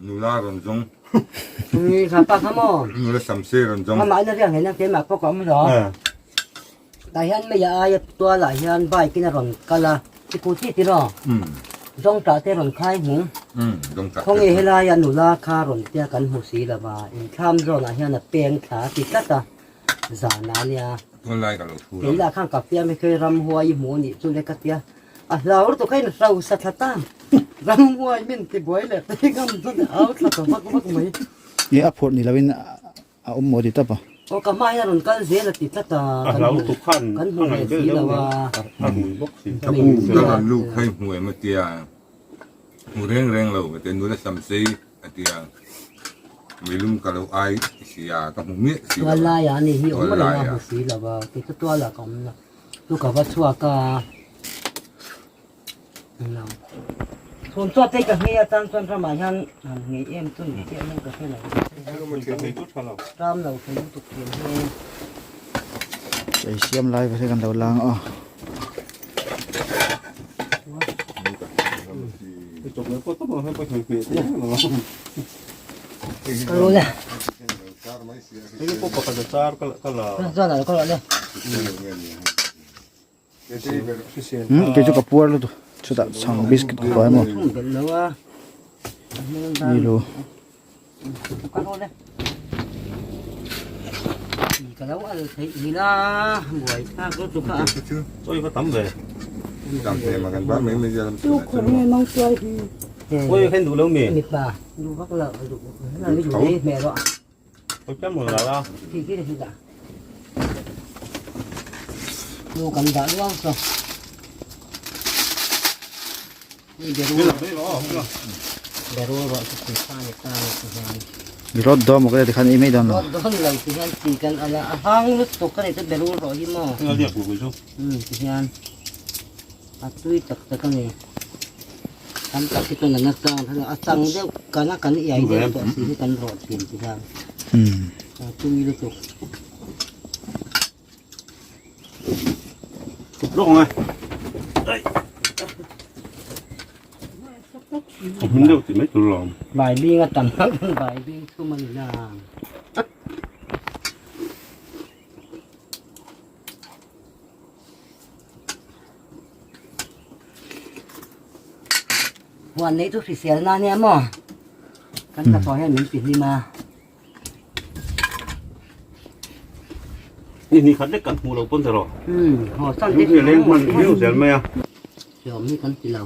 Nula rawn zawng. Ui kha pa kha maw. Nula samsei rawn zawng. Amah in a riak nen a keimah pawh ka awm lo. Tah hian mei a aia tualah hian bike in a rawn kal a, i ku chi tiraw? Zawng tah te rawn khai hmung. Khawnge helaia nula kha rawn tia kan hmu si lo va, inthlam zawnah hian a peng thla a ti tlat a, zan a nia. Kei lah khan ka fiam hi khawi ramhuai i hmu a nih chu le ka tia, a hlau lutuk kha in hrosa thla ta, ramhuai min ti buai leh te ngam chuan au thla ta vak vak mai. Nge a phurh ni loin a awm maw ti tawp a. Aw ka hma hian rawn kal zel a ti tlat a, A hlau tuk khan kan a hmu ve ngaih vel si deuh lo nia, a. a rui bawk si. Ka pu ka rawn lut kha i hmu em a tia, hmu reng reng lo ka tia, nula samsei a tia, meilum ka lo ai si a, ka hmu miah si lo a. Tual laia a nih hi awm Tual reng a laia. hmu si lo a, kei chu tualah ka awm lo, chu ka va chhuak a. Chhun chuan te ka hmei atan chuan ramah hian han ngei em chu ni chiah hian ka hre lo. Ram lo thei lutuk thin hi. Chei siam lai va kan lo lang a. Kei chu ka puar lutuk chutah chhang biscuit ka khawi maw ni lo. Kan dah luau saw. Berul rawh chu tui kha ni ta ni ti hian. Rod dawn maw ka ti khan ei mai dawn lo. Rod dawn lo ti hian chi kan ala a hang lutuk ka ni chu berul rawh hi maw. Ti hian a tui tak tak a ni. Tam tak hi chuan a nachang a chang deuh kan a kan iai deuh tawh si hi kan rawh thin ti hian a tui lutuk. Baibing a tam baibing thum a ni na. Huan nei chu hrisel na nia maw? Kan hnathawh hian min ti hlim a. Ni ni khat lek kan hmuh lo pawn ta rawh. Haw san te leng hman viau zel mai a. Hlawm hi kan ti lo.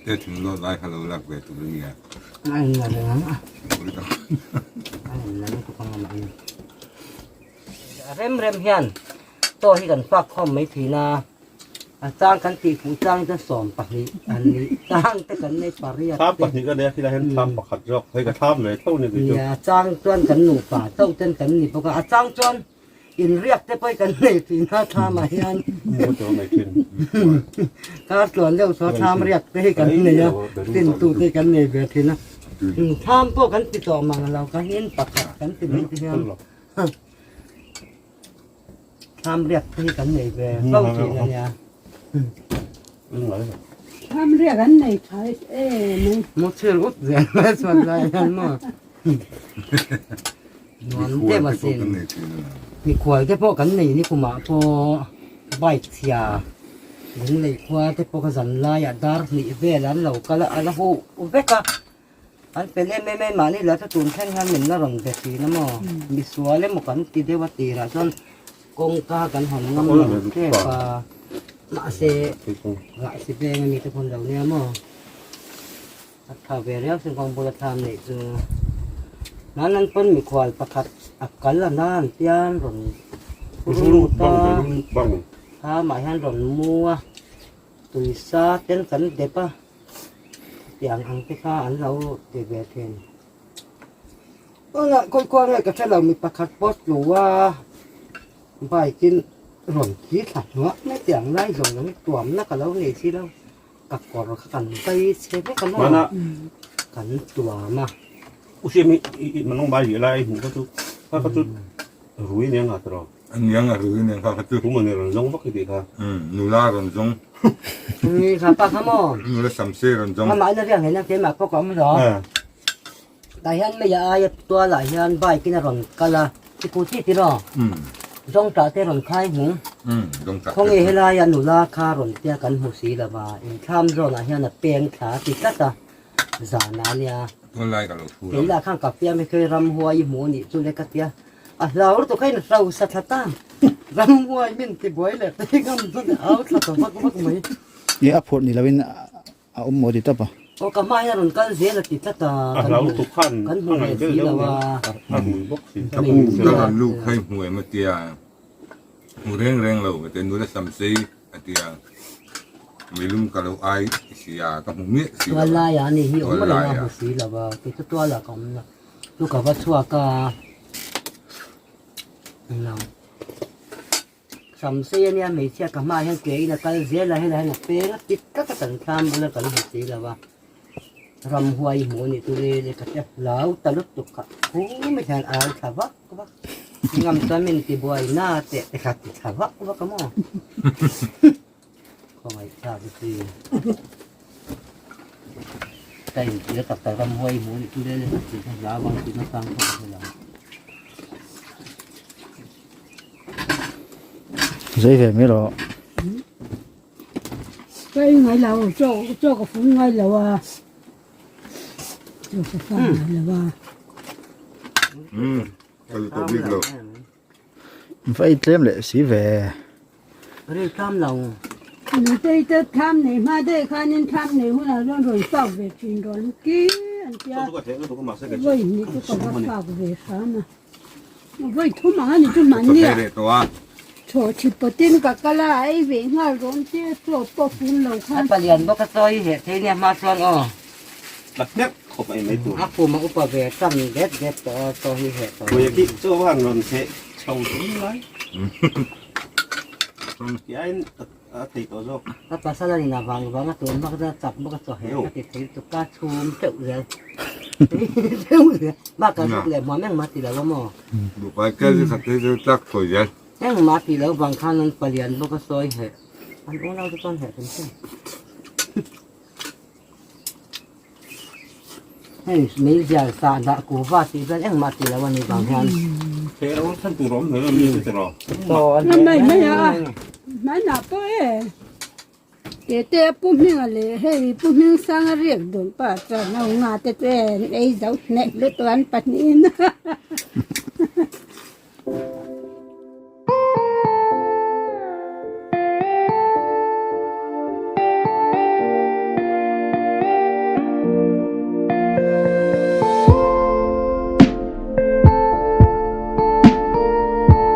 Te thing lawt lai kha lo lak ve tur a nia. A en la reng ang a. A en la lutuk ang a mahni. Rem rem hian chaw hi kan fak khawm mai thin a. A chang kan tih fuh chang chuan 12 an nih chang te kan nei pariat te. Thlam pahnih ka nei a, khilai hian thlam pakhat zawk hei ka thlam ve tho ni kei chu. Nia, a chang chuan kan nupa chauh ten kan ni bawk a, a chang chuan Inriak te pawh kan nei thin a thlamah hian kar tluan deuh saw thlam riak te hi kan nei a, tintu te kan nei ve thin a. Thlam pawh kan ti tawh mang lo ka hin pakhat kan ti mai te hian thlam riak te hi kan nei ve fo thin a nia. Thlam riak an nei tha em e. Muthil ut zel mai chuan lai hian maw. Nuam deuh a sin. Mikhual te pawh kan nei ni kumah pawh bike chhia lunglei khua te pawh kha zan laiah dar hnih vel an lo kal a, a la huh vek a. An fel em em em mahni lah chu tun thleng hian min la rawn be thin a maw. Misual emaw kan ti deuh a tirah chuan kawngka kan hawn ngam lo tep a. Mahse rahsi veng ami te pawh an lo nia maw. A tha ve riau sin kawng bula thlam neih chu. Nan an pawn mikhual pakhat a kal a nan tian rawn lut a, thlamah hian rawn mu a, tuisa ten kan dep a, tiang ang te kha an lo ti ve thin. Tunah khawi khuang nge ka hre lo mi pakhat post tlu a, bike in rawn thi thla hnuah mai tiang lai zawng ang tuamna ka lo nei si lo. Ka kawr kha kan vai chhe vek a maw? Kan tuam a. U siam i i manong bai rih lai hmuh kha chu kha kha chu rui nia nga tawh. A niang a rui nia kha kha chu. Thu mawni rawn zawng vak i tih kha. Umm nula rawn zawng. Ui kha pa kha maw. Nula samse rawn zawng. Amah in a riak nen a keimah pawh ka awm lo. Tah hian mei a aia tualah hian bike in a rawn kal a, sikul chi tiraw? Zawngtah te rawn khai hmung. Khawnge helaia nula kha rawn tia kan hmu si lo va, inthlam zawnah hian a peng thla ti tlat a, zan a nia. Kei lah khan ka fiam hi kei ramhuai i hmu anih chu le ka tia, a hlau lutuk kha in hrosa thla ta, ramhuai min ti buai leh phei ngam chuan a au thla ta vak vak mai. Nge a phurh ni loin A awm maw ti tawp a. Aw ka hma hian rawn kal zel a ti tlat a. A hlau lutuk khan kan hmu a ve ngaih si vel lo deuh a. a rui bawk si. Ka pu ka rawn lut kha i hmu em a tia. Hmu reng reng lo a tia nula sam sei a tia. Meilum ka lo ai si a ka hmu miah si lo a. Tual laiah a nih hi awm reng a hmu si lo a. Kei chu tualah ka awm lo. Chu ka va chhuak a. Englo. Samsei ania hmeichhia ka hmaah hian ke in a kal zel a, helai hian a peng a tit tlat a kan thlam bula kan hmu si lo a, ramhuai hmuh a nih chu le le ka tia hlau ta lutuk kha khum ah hian au thla vak vak ngam chuan min ti buai na teh te kha ti thla vak vak a maw khawngaihthlak hi chi ka inti a tak tak ramhuai hmuh a nih chu le le ka ti kha hlau ang tih na chang pawh ka hre lo. Zei ve mai rawh. Ka ei ngai lo, chaw chaw ka fun ngai lo a. Chaw ka fun ngai lo a. Hmm, ka lu tawp bik lo. Va ei tlem leh si ve. Ril tlam lo. Nutei te thlam nei hma daih khanin thlam nei hunah chuan rawn fak ve thin rawh luki an tia. Vawi hnih chu ka va fak ve hram a. Vawi thum ang a ni chu mahni a. Chaw chhit pawtin ka kal a, ei ve nghal rawn te chaw pawh fun lo khan. A palian bawk a chawi heh thei nia hma chuan aw. Tla hnek khawp mai mai tur. A kum a upa ve tan det det tawh a chaw hi heh tawh. Puia khi chaw han rawn heh chho hle mai. Ti aiin a thei tawh zawk. Ka pasal a nin avang vang a tun bak a chak bawk a chaw heh ka ti thei lutuk ka chhum teuh zel. Teuh zel. Bak ka zuk leh hmuam engmah ti lo a maw. Duhpai kel chu khat chu tlak thawi zel. Engmah ti lo vang khan an palian bawk a sawi heh. An unau te chuan heh hrim hrim. Hei meizial sah dah kuhva tih vel engmah ti lo a ni vang hian. Thei ro than tur awm hle mi chu tiraw. Mai mai a hmanah pawh e tete a pu hminga leh hei pu hming sanga riak dun pa chuan ho nga te chu e an ei zo hneh lutuk an pahnihin.